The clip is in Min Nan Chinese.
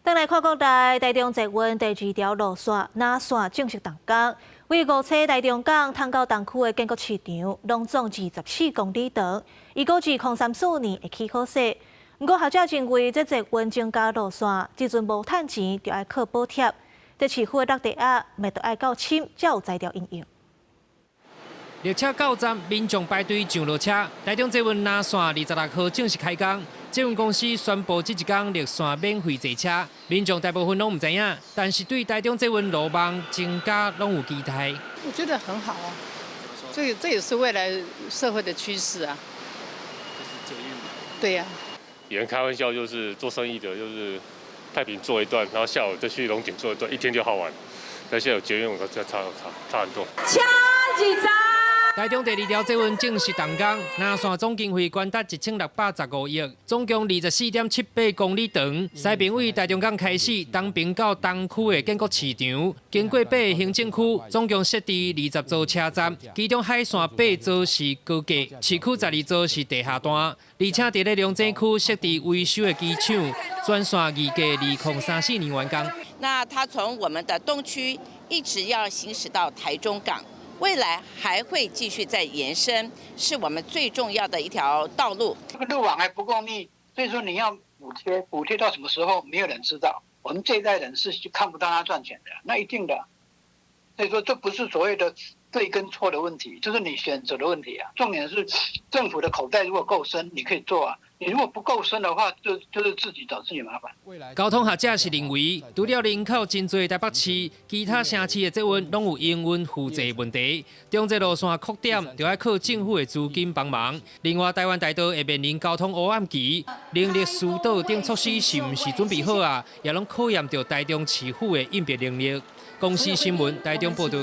轉來看國內，台中捷運第二條路線南線正式動工，為五車台中港通到東區的建國市場，攏總24公里長，預估2034年會起好勢。毋過學者認為，這捷運增加路線，這陣無趁錢，就愛靠補貼。這市府的落地壓，嘛著愛夠深，才有才調應用。列車到站，民眾排隊上落車。台中捷運南線26號正式開工。捷運公司宣布，這一工綠線免費坐車，民眾大部分攏毋知影，但是對台中捷運路網增加攏有期待。我覺得很好啊，這也是未來社會的趨勢啊。就是捷運。對呀。有人開玩笑，就是做生意的，就是太平做一段，然後下午再去龍井做一段，一天就耗完。但現在有捷運，我覺得差差差很多。車二十。台中第二條捷運正式動工，南線總經費高達1615億，總共24.78公里長。西爿為台中港開始，東爿到東區的建國市場，經過八个行政區，總共設置20座車站，其中海線八座是高架，市區12座是地下段，而且佇咧龍井區設置維修的機廠，全線預計2034年完工。那它從我們的東區一直要行駛到台中港。未來還會繼續再延伸，是我們最重要的一條道路。這個路網還不夠密，所以說你要補貼，補貼到什麼時候，沒有人知道。我們這一代人是看不到他賺錢的，那一定的。所以說這不是所謂的對跟錯的問題，就是你選擇的問題啊。重點是政府的口袋如果夠深，你可以做啊。你如果不夠深的話，就是自己找自己麻煩。交通學者是認為，除了人口真濟台北市，其他城市的捷運攏有營運負債問題。中捷路線擴點，就愛靠政府的資金幫忙。另外，台灣大道會面臨交通烏暗期，能力疏導等措施是毋是準備好啊？也攏考驗著台中市府的應變能力。公視新聞台中報導。